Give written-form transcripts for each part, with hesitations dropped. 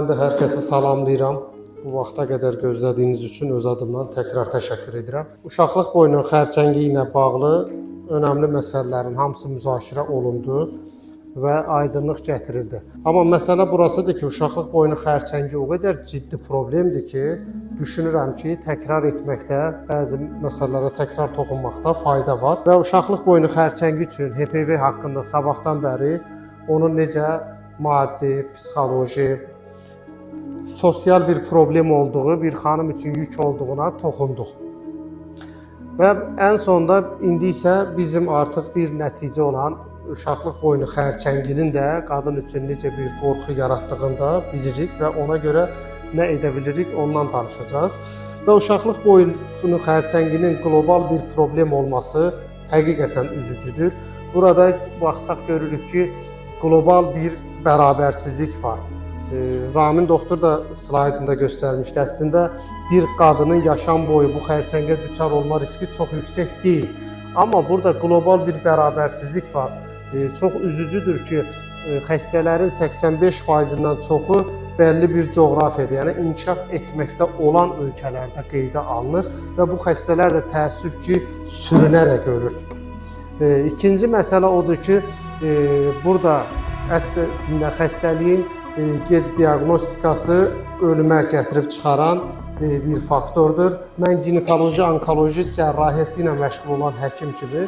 Mən də hər kəsi salamlayıram. Bu vaxta qədər gözlədiyiniz üçün öz adımdan təkrar təşəkkür edirəm. Uşaqlıq boyunun xərçəngi ilə bağlı önəmli məsələlərin hamısı müzakirə olundu və aydınlıq gətirildi. Amma məsələ burasıdır ki, uşaqlıq boyunun xərçəngi o qədər ciddi problemdir ki, düşünürəm ki, təkrar etməkdə, bəzi məsələlərə təkrar toxunmaqda fayda var. Və uşaqlıq boyunun xərçəngi üçün HPV haqqında sabahdan bəri onun necə maddi, psixoloji, sosial bir problem olduğu, bir xanım üçün yük olduğuna toxunduq. Və ən sonda indi isə bizim artıq bir nəticə olan uşaqlıq boyunu xərçənginin də qadın üçün necə bir qorxu yaratdığını da bilirik və ona görə nə edə bilirik ondan danışacağız. Və uşaqlıq boyunu xərçənginin qlobal bir problem olması həqiqətən üzücüdür. Burada baxsaq görürük ki, qlobal bir bərabərsizlik var. Ramin doktor da slaydında göstərmişdi. Əslində bir qadının yaşam boyu bu xərçəngə düçar olma riski çox yüksək deyil. Amma burada qlobal bir bərabərsizlik var. Çox üzücüdür ki, xəstələrin 85%-dən çoxu bəlli bir coğrafiyada, yəni inkişaf etməkdə olan ölkələrdə qeydə alınır və bu xəstələr də təəssüf ki, sürünərək ölür. İkinci məsələ odur ki, burada əslində xəstəliyin gec diaqnostikası ölümə gətirib çıxaran bir faktordur. Mən ginekoloji, onkoloji cərrahiyyəsi ilə məşğul olan həkim kimi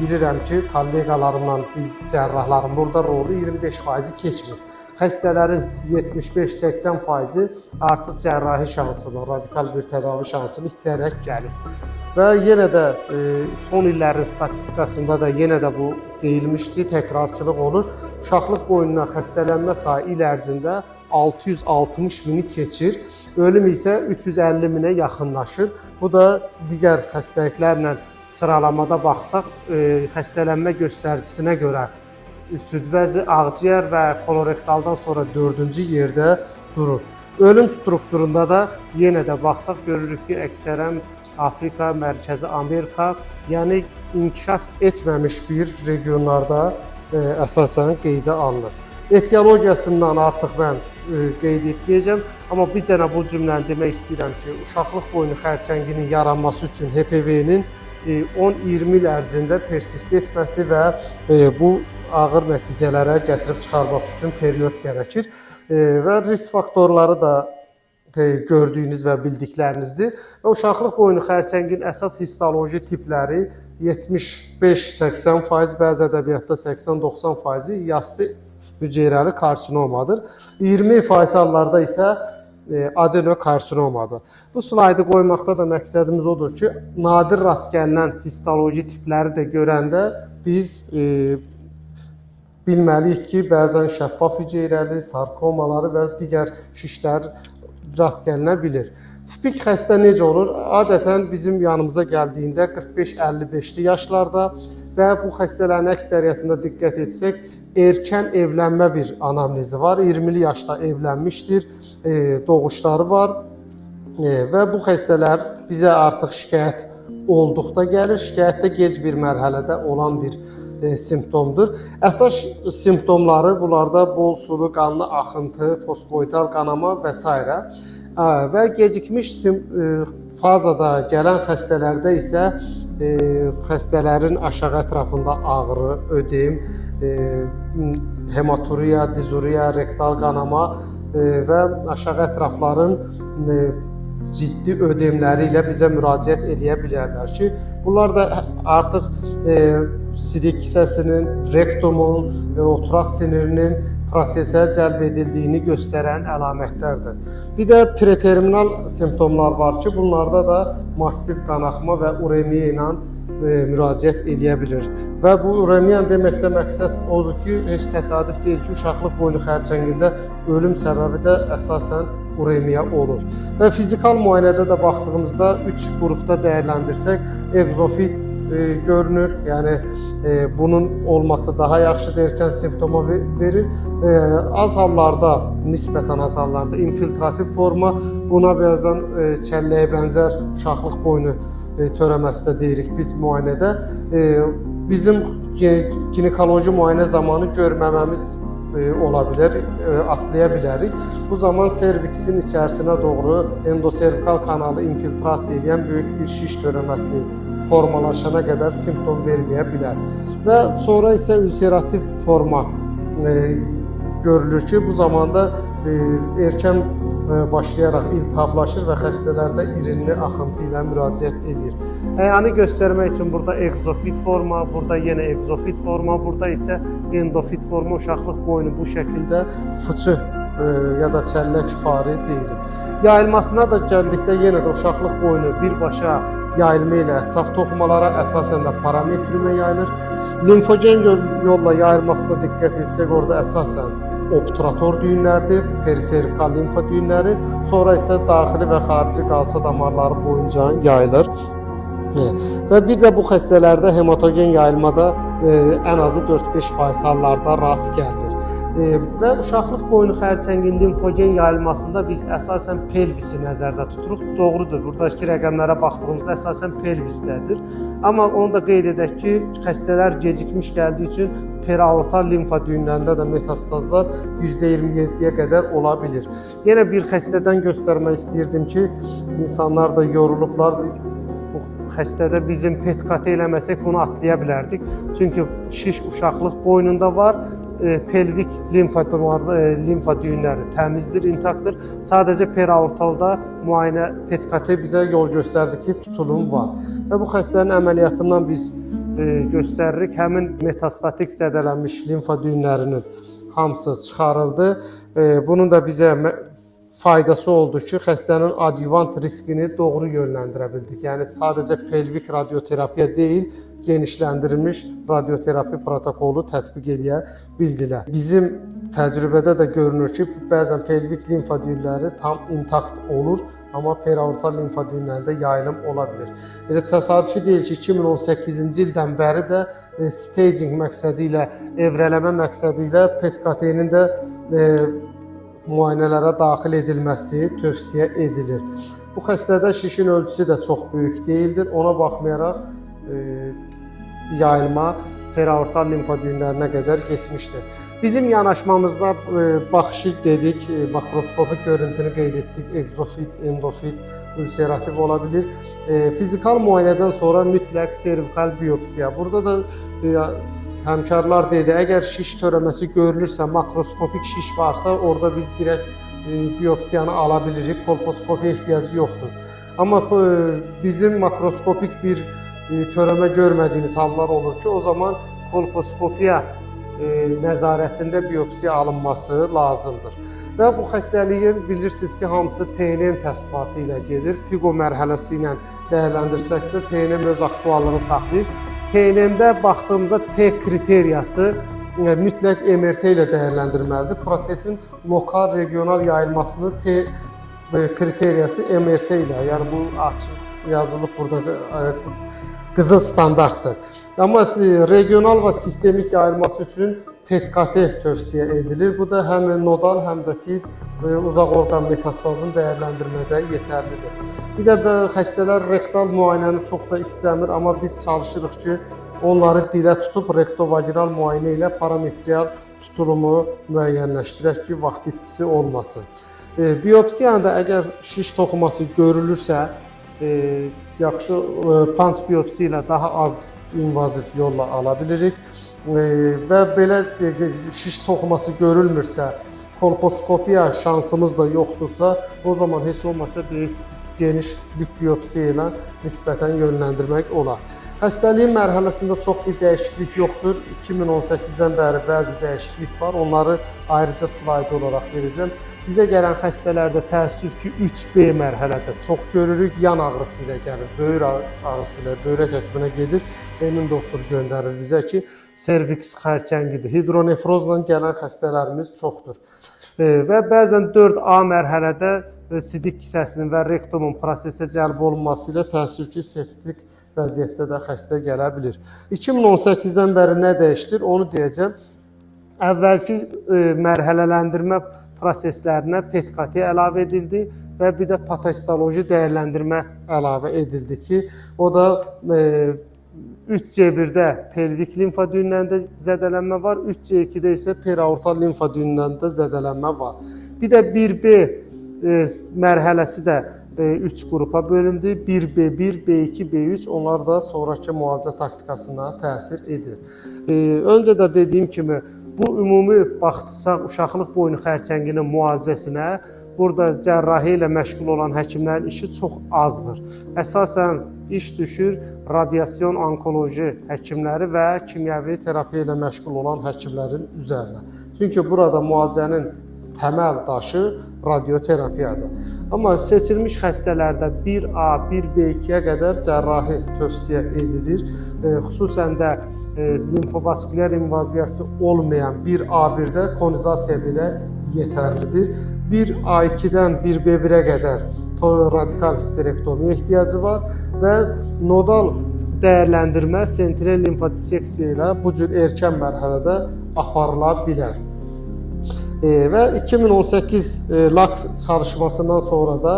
bilirəm ki, kolleqalarımla biz cərrahların burada rolu 25%-i keçmir. Xəstələrin 75-80%-i artıq cərrahi şansını, radikal bir tədavi şansını itirərək gəlir. Və yenə də son illərin statistikasında da yenə də bu deyilmişdi, təkrarçılıq olur. Uşaqlıq boyundan xəstələnmə sayı il ərzində 660 mini keçir, ölüm isə 350 minə yaxınlaşır. Bu da digər xəstəliklərlə sıralamada baxsaq, xəstələnmə göstəricisinə görə süd vəzi, ağciyər və kolorektaldan sonra 4-cü yerdə durur. Ölüm strukturunda da yenə də baxsaq görürük ki, əksərən Afrika, Mərkəzi Amerika, yəni inkişaf etməmiş bir regionlarda əsasən qeydə alınır. Etiologiyasından artıq mən qeyd etməyəcəm, amma bir dənə bu cümləni demək istəyirəm ki, uşaqlıq boyunu xərçənginin yaranması üçün HPV-nin 10-20 il ərzində persist etməsi və bu ağır nəticələrə gətirib çıxarması üçün period gərəkir. Və risk faktorları da gördüyünüz və bildiklərinizdir. Və uşaqlıq boyunu xərçəngin əsas histoloji tipləri 75-80%, bəzi ədəbiyyatda 80-90% yastı hüceyrəli karsinomadır. 20% hallarda isə adenokarsinomadır. Bu slaydı qoymaqda da məqsədimiz odur ki, nadir rast gəlinən histoloji tipləri də görəndə biz bilməliyik ki, bəzən şəffaf hüceyrəli, sarkomaları və digər şişlər rast gəlinə bilir. Tipik xəstə necə olur? Adətən bizim yanımıza gəldiyində 45-55-li yaşlarda və bu xəstələrin əksəriyyətində diqqət etsək, erkən evlənmə bir anamnezi var. 20-li yaşda evlənmişdir, doğuşları var və bu xəstələr bizə artıq şikayət olduqda gəlir. Şikayətdə gec bir mərhələdə olan bir simptomdur. Əsas simptomları bunlarda bol sulu, qanlı axıntı, postkoital qanama və s. Və gecikmiş fazada gələn xəstələrdə isə xəstələrin aşağı ətrafında ağrı, ödem, hematuriya, dizuriya, rektal qanama və aşağı ətrafların ciddi ödemləri ilə bizə müraciət eləyə bilərlər ki, bunlar da artıq sidik kisəsinin, rektumun, oturaq sinirinin prosesə cəlb edildiyini göstərən əlamətlərdir. Bir də preterminal simptomlar var ki, bunlarda da massiv qanaxma və uremiya ilə müraciət eləyə bilir. Və bu uremiya deməkdə məqsəd odur ki, heç təsadüf deyil ki, uşaqlıq boynu xərçəngində ölüm səbəbi də əsasən uremiya olur. Və fizikal müayinədə də baxdığımızda 3 qrupda dəyərləndirsək, egzofit görünür, yəni bunun olması daha yaxşıdır, erkən simptoma verir. Az hallarda, nisbətən az hallarda infiltrativ forma, buna bəzən çəlləyə bənzər uşaqlıq boynu törəməsi də deyirik biz müayinədə. Bizim ginekoloji müayinə zamanı görməməmiz ola bilər, atlaya bilərik. Bu zaman serviksin içərisinə doğru endoservikal kanalı infiltrasiya edən böyük bir şiş törəməsi formalaşana qədər simptom verməyə bilər. Və sonra isə ülserativ forma görülür ki, bu zamanda erkən başlayaraq iltihablaşır və xəstələrdə irinli axıntı ilə müraciət edir. Əyanı göstərmək üçün burada egzofit forma, burada yenə egzofit forma, burada isə endofit forma, uşaqlıq boynu bu şəkildə fıçı ya da çəllək fari deyilir. Yayılmasına da gəldikdə yenə də uşaqlıq boynu birbaşa yayılma ilə ətraf toxumalara, əsasən də parametriumə yayılır. Limfogen yolla yayılmasına diqqət etsək, orada əsasən obturator düyünlərdir, periservikal limfa düyünləri, sonra isə daxili və xarici qalça damarları boyunca yayılır. Və bir də bu xəstələrdə hematogen yayılmada ən azı 4-5% hallarda rast gəlir. Və uşaqlıq boynu xərçəngin limfogen yayılmasında biz əsasən pelvisi nəzərdə tuturuq. Doğrudur, buradakı rəqəmlərə baxdığımızda əsasən pelvisdədir. Amma onu da qeyd edək ki, xəstələr gecikmiş gəldiyi üçün periaortal limfa düyünlərində də metastazlar %27-yə qədər ola bilir. Yenə bir xəstədən göstərmək istəyirdim ki, insanlar da yorulublar. Bu xəstədə bizim PET-KT eləməsək bunu atlaya bilərdik. Çünki şiş uşaqlıq boynunda var, pelvik limfa düyünləri təmizdir, intaktdır. Sadəcə periaortalda müayinə PET-KT bizə yol göstərdi ki, tutulum var. Və bu xəstənin əməliyyatından biz göstəririk. Həmin metastatik zədələnmiş limfa düyünlərinin hamısı çıxarıldı. Bunun da bizə faydası oldu ki, xəstənin adjuvant riskini doğru yönləndirə bildik. Yəni sadəcə pelvik radioterapiya deyil, genişləndirilmiş radioterapi protokolu tətbiq eləyə bildilər. Bizim təcrübədə də görünür ki, bəzən pelvik limfa düyünləri tam intakt olur, amma periaortal limfa düyünlərində yayılım ola bilir. Elə təsadüfi deyil ki, 2018-ci ildən bəri də staging məqsədi ilə, evrələmə məqsədi ilə PET-KT-nin də müayinələrə daxil edilməsi tövsiyə edilir. Bu xəstədə şişin ölçüsü də çox böyük deyildir. Ona baxmayaraq yayılma periaortal limfa düyünlərinə qədər getmişdir. Bizim yanaşmamızda baxışı dedik, makroskopik görüntünü qeyd etdik, egzofit, endofit, ülserativ ola bilir. Fizikal müayinədən sonra mütləq servikal biopsiya. Burada da həmkarlar dedi, əgər şiş törəməsi görülürsə, makroskopik şiş varsa, orada biz direkt biopsiyanı ala bilirik, kolposkopiya ehtiyacı yoxdur. Amma bizim makroskopik bir törəmə görmədiyimiz hallar olur ki, o zaman kolposkopiya nəzarətində biopsiya alınması lazımdır. Və bu xəstəliyi bilirsiniz ki, hamısı TNM təsnifatı ilə gedir. FIGO mərhələsi ilə dəyərləndirsək də TNM öz aktuallığını saxlayır. TNM-də baxdığımızda T kriteriyası mütləq MRT ilə dəyərləndirilməlidir. Prosesin lokal, regional yayılmasını T kriteriyası MRT ilə, yəni bu açıq yazılıb burada qızıl standartdır. Amma regional və sistemik yayılması üçün PET-KT tövsiyə edilir. Bu da həm nodal, həm də ki uzaq orqan metastazını dəyərləndirmədə yetərlidir. Bir də xəstələr rektal müayinəni çox da istəmir, amma biz çalışırıq ki, onları dilə tutub rektovaginal müayinə ilə parametrial tutulumu müəyyənləşdirək ki, vaxt itkisi olmasın. Biopsiyanı da əgər şiş toxuması görülürsə, yaxşı punch biopsi ilə daha az invaziv yolla ala bilirik. Və belə şiş toxuması görülmürsə, kolposkopiya şansımız da yoxdursa, o zaman heç olmasa böyük geniş biopsiya ilə nisbətən yönləndirmək olar. Xəstəliyin mərhələsində çox bir dəyişiklik yoxdur. 2018-dən bəri bəzi dəyişiklik var. Onları ayrıca slayd olaraq verəcəm. Bizə gələn xəstələrdə təəssüf ki, 3B mərhələdə çox görürük. Yan ağrısı ilə gəlir, böyür ağrısı ilə böyrək həkiminə gedir. Emin doktor göndərir bizə ki, serviks xərçəngidir. Hidronefrozla gələn xəstələrimiz çoxdur. Və bəzən 4A mərhələdə sidik kisəsinin və rektumun prosesə cəlb olunması ilə təəssüf ki, septik vəziyyətdə də xəstə gələ bilir. 2018-dən bəri nə dəyişdir, onu deyəcəm. Əvvəlki mərhələləndirmə proseslərinə PET-KT əlavə edildi və bir də patostoloji dəyərləndirmə əlavə edildi ki, o da 3C1-də pelvik limfa düyünlərində zədələnmə var, 3C2-də isə periaortal limfa düyünlərində zədələnmə var. Bir də 1B mərhələsi də 3 qrupa bölündü. 1B1, B2, B3 onlar da sonrakı müalicə taktikasına təsir edir. Öncə də dediyim kimi, bu ümumi baxdırsaq uşaqlıq boynu xərçənginin müalicəsinə burada cərrahi ilə məşğul olan həkimlərin işi çox azdır. Əsasən iş düşür radiasiyon onkoloji həkimləri və kimyəvi terapiya ilə məşğul olan həkimlərin üzərinə. Çünki burada müalicənin təməl daşı radioterapiyadır. Amma seçilmiş xəstələrdə 1A, 1B2-yə qədər cərrahi tövsiyə edilir. Xüsusən də limfovaskulyar invaziyası olmayan 1A1-də konizasiya belə yetərlidir. 1A2-dən 1B1-ə qədər radikal histerektomiya ehtiyacı var və nodal dəyərləndirmə sentinel limfodiseksiya ilə bu cür erkən mərhələdə aparıla bilər. Və 2018 LAK çalışmasından sonra da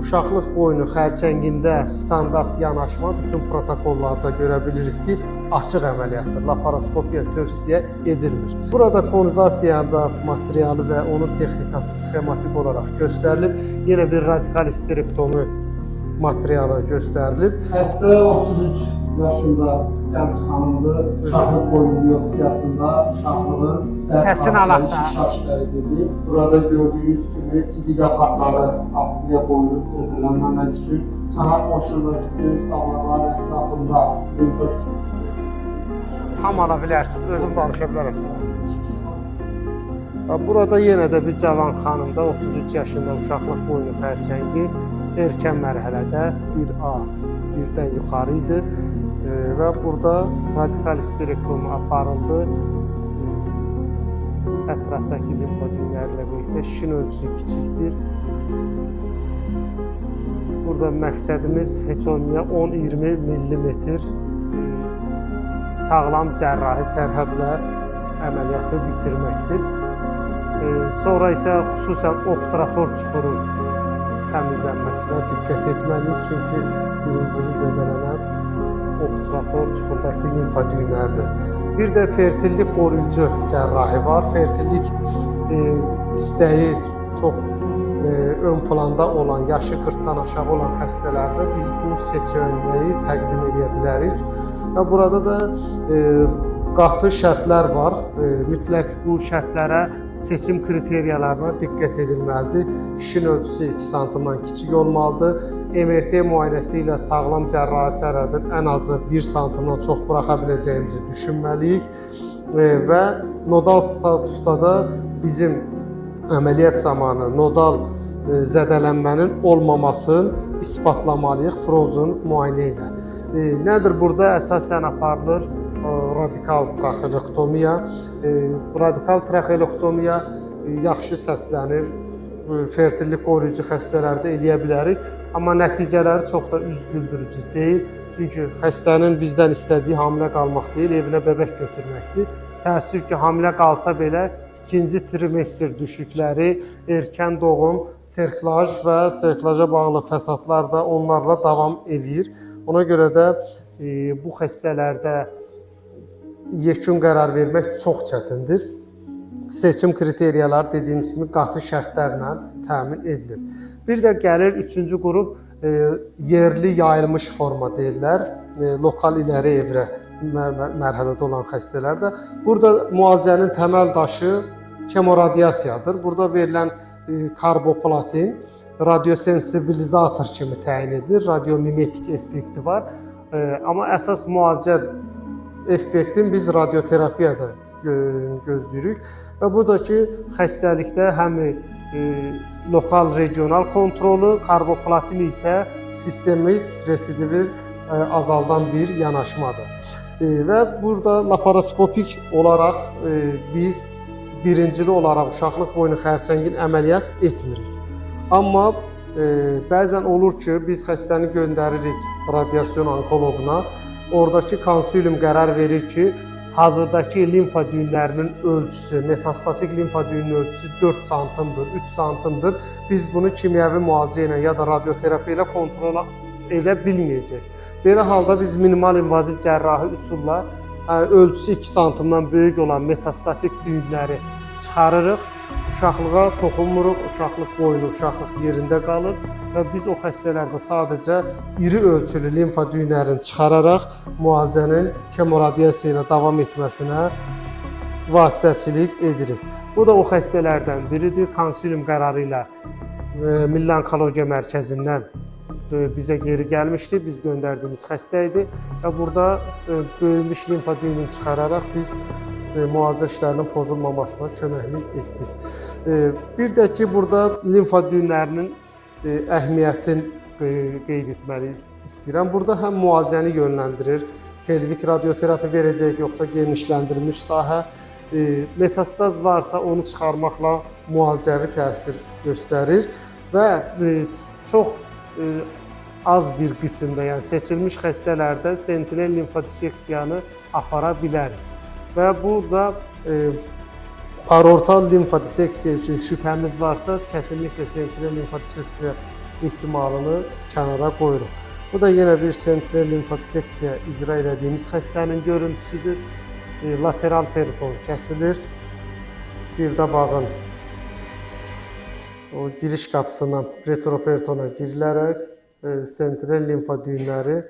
uşaqlıq boynu xərçəngində standart yanaşma bütün protokollarda görə bilirik ki, açıq əməliyyatdır. Laparoskopiya tövsiyə edilmir. Burada konizasiyada materialı və onun texnikası sxematik olaraq göstərilib. Yenə bir radikal histerektomi materialı göstərilib. Xəstə 33 yaşında gənc xanımdır. Uşaqlıq boynu biopsiyasında uşaqlığın şiş aşkar edildi. Burada gördüyünüz kimi sidiqa xatları asqıya qoyulub zədələnməmək üçün çanaq boşluğundakı böyük damarların ətrafında limfodiseksiya. Tam ala bilərsiniz, özüm danışa bilərəm. Burada yenə də bir cavan xanımda 33 yaşında uşaqlıq boynu xərçəngi erkən mərhələdə 1A, 1-dən yuxarı idi və burada radikal histerektomi aparıldı. Ətrafdakı limfa düyünlərlə birlikdə şişin ölçüsü kiçikdir. Burada məqsədimiz heç olmaya 10-20 millimetr sağlam cərrahi sərhədlə əməliyyatı bitirməkdir. Sonra isə xüsusən obturator çuxurun təmizlənməsinə diqqət etməliyik, çünki birincili zədələnən obturator çuxurdakı limfa düyünləridir. Bir də fertillik qoruyucu cərrahi var. Fertillik istəyi çox ön planda olan, yaşı 40-dan aşağı olan xəstələrdə biz bu seçeneği təqdim edə bilərik. Və burada da qatı şərtlər var. Mütləq bu şərtlərə, seçim kriteriyalarına diqqət edilməlidir. Şişin ölçüsü 2 santimdən kiçik olmalıdır. MRT müayinəsi ilə sağlam cərrahi sərhədin ən azı 1 santimdən çox buraxa biləcəyimizi düşünməliyik. Və nodal statusda da bizim əməliyyat zamanı nodal zədələnmənin olmamasını isbatlamalıyıq frozen müayinə ilə. Nədir burada əsasən aparılır? Radikal traxelektomiya. Radikal traxelektomiya yaxşı səslənir. Fertillik qoruyucu xəstələrdə eləyə bilərik, amma nəticələri çox da üz güldürücü deyil. Çünki xəstənin bizdən istədiyi hamilə qalmaq deyil, evinə bəbək götürməkdir. Təəssüf ki, hamilə qalsa belə ikinci trimestr düşükləri, erkən doğum, serklaj və serklaja bağlı fəsadlar da onlarla davam eləyir. Ona görə də bu xəstələrdə yekun qərar vermək çox çətindir. Seçim kriteriyaları dediyimiz kimi qatı şərtlərlə təmin edilir. Bir də gəlir üçüncü qrup yerli yayılmış forma deyirlər, lokal iləri evrə mərhələdə olan xəstələrdə. Burada müalicənin təməl daşı kemoradiasiyadır. Burada verilən karboplatin radiosensibilizator kimi təyin edilir, radiomimetik effekti var. Amma əsas müalicə effektini biz radioterapiyada gözləyirik və buradakı xəstəlikdə həm lokal regional kontrolu, karboplatin isə sistemik residivi azaldan bir yanaşmadır. Və burada laparoskopik olaraq biz birincili olaraq uşaqlıq boynu xərçəngin əməliyyat etmirik. Amma bəzən olur ki, biz xəstəni göndəririk radiasiyon onkoloquna, oradakı konsilium qərar verir ki, hazırdakı limfa düyünlərinin ölçüsü, metastatik limfa düyünün ölçüsü 4 santimdir, 3santimdir. Biz bunu kimyəvi müalicə ilə ya da radioterapiya ilə kontrol edə bilməyəcək. Belə halda biz minimal invaziv cərrahi üsulla ölçüsü 2 santimdən böyük olan metastatik düyünləri çıxarırıq. Uşaqlığa toxunmuruq, uşaqlıq boynu, uşaqlıq yerində qalır və biz o xəstələrdə sadəcə iri ölçülü limfa düyünlərini çıxararaq müalicənin kemoradiasiya ilə davam etməsinə vasitəçilik edirik. Bu da o xəstələrdən biridir. Konsilium qərarı ilə Milli Onkologiya Mərkəzindən bizə geri gəlmişdi. Biz göndərdiyimiz xəstə idi və burada böyümüş limfa düyününü çıxararaq biz müalicə işlərinin pozulmamasına köməklik etdik. Bir də ki, burada limfa düyünlərinin əhəmiyyətini qeyd etməli istəyirəm. Burada həm müalicəni yönləndirir, pelvik radioterapi verəcək, yoxsa genişləndirilmiş sahə, metastaz varsa onu çıxarmaqla müalicəvi təsir göstərir və çox az bir qismdə, yəni seçilmiş xəstələrdə sentinel limfodiseksiyanı apara bilərik. Və burada parortal limfodiseksiya üçün şübhəmiz varsa, kəsinliklə sentinel limfodiseksiya ehtimalını kənara qoyuruq. Bu da yenə bir sentinel limfodiseksiya icra elədiyimiz xəstənin görüntüsüdür. Lateral periton kəsilir. Bir də bağın o giriş qapısından retroperitona girilərək sentinel limfa düyünləri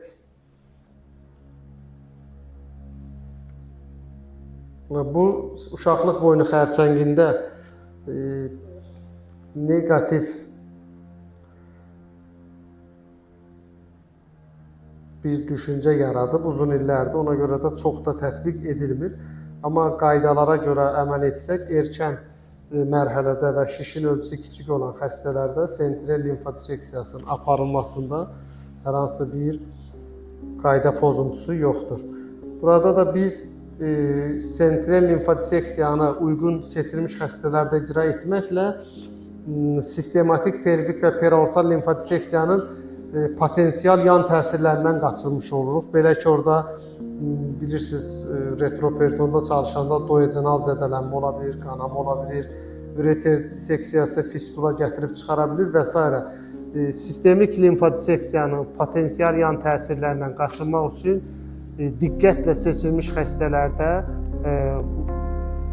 bu uşaqlıq boynu xərçəngində neqativ bir düşüncə yaradıb uzun illərdir. Ona görə də çox da tətbiq edilmir. Amma qaydalara görə əməl etsək, erkən mərhələdə və şişin ölçüsü kiçik olan xəstələrdə sentinel limfodiseksiyasının aparılmasında hər hansı bir qayda pozuntusu yoxdur. Burada da biz sentinel limfodiseksiyanı uyğun seçilmiş xəstələrdə icra etməklə sistematik pelvik və periortal limfodiseksiyanın potensial yan təsirlərindən qaçılmış oluruq. Belə ki, orada bilirsiniz, retroperitonda çalışanda duodenal zədələnmə ola bilir, qanama ola bilir, üreter diseksiyası fistula gətirib çıxara bilir və s. Sistemik limfodiseksiyanın potensial yan təsirlərindən qaçınmaq üçün diqqətlə seçilmiş xəstələrdə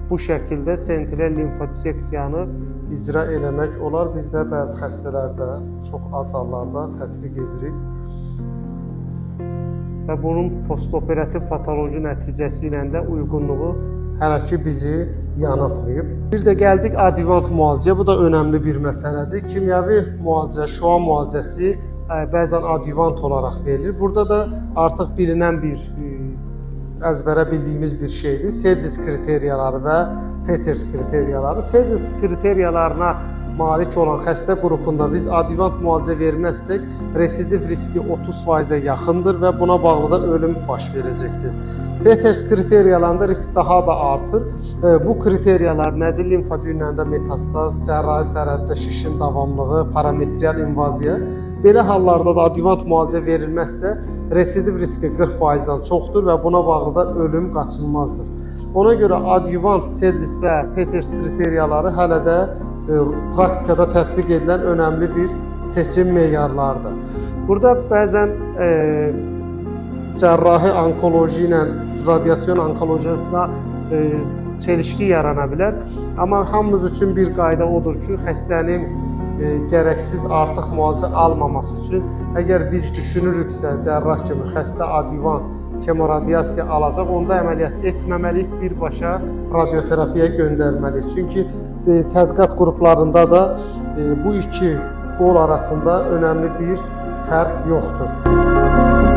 bu şəkildə sentinel limfodiseksiyanı icra eləmək olar. Biz də bəzi xəstələrdə, çox az hallarda tətbiq edirik. Və bunun postoperativ patoloji nəticəsi ilə də uyğunluğu hələ ki bizi yanıltmayıb. Bir də gəldik adjuvant müalicəyə. Bu da önəmli bir məsələdir. Kimyəvi müalicə, şüa müalicəsi bəzən adjuvant olaraq verilir. Burada da artıq bilinən bir, əzbərə bildiyimiz bir şeydir. Sedlis kriteriyaları və Peters kriteriyaları. Sedlis kriteriyalarına malik olan xəstə qrupunda biz adjuvant müalicə verməzsək, residiv riski 30%-ə yaxındır və buna bağlı da ölüm baş verəcəkdir. Peters kriteriyalarında risk daha da artır. Bu kriteriyalar nədir? Limfa düyünlərində metastaz, cərrahi sərhəddə şişin davamlığı, parametrial invaziya. Belə hallarda da adjuvant müalicə verilməzsə, residiv riski 40%-dan çoxdur və buna bağlı da ölüm qaçınılmazdır. Ona görə adjuvant, Sedlis və Peters kriteriyaları hələ də praktikada tətbiq edilən önəmli bir seçim meyarlarıdır. Burada bəzən cərrahi onkoloji ilə radiasiyon onkolojisına çelişki yarana bilər. Amma hamımız üçün bir qayda odur ki, xəstənin gərəksiz artıq müalicə almaması üçün, əgər biz düşünürüksə cərrah kimi xəstə adjuvant kemoradiasiya alacaq, onda əməliyyat etməməliyik, birbaşa radioterapiya göndərməliyik. Çünki tədqiqat qruplarında da bu iki qol arasında önəmli bir fərq yoxdur.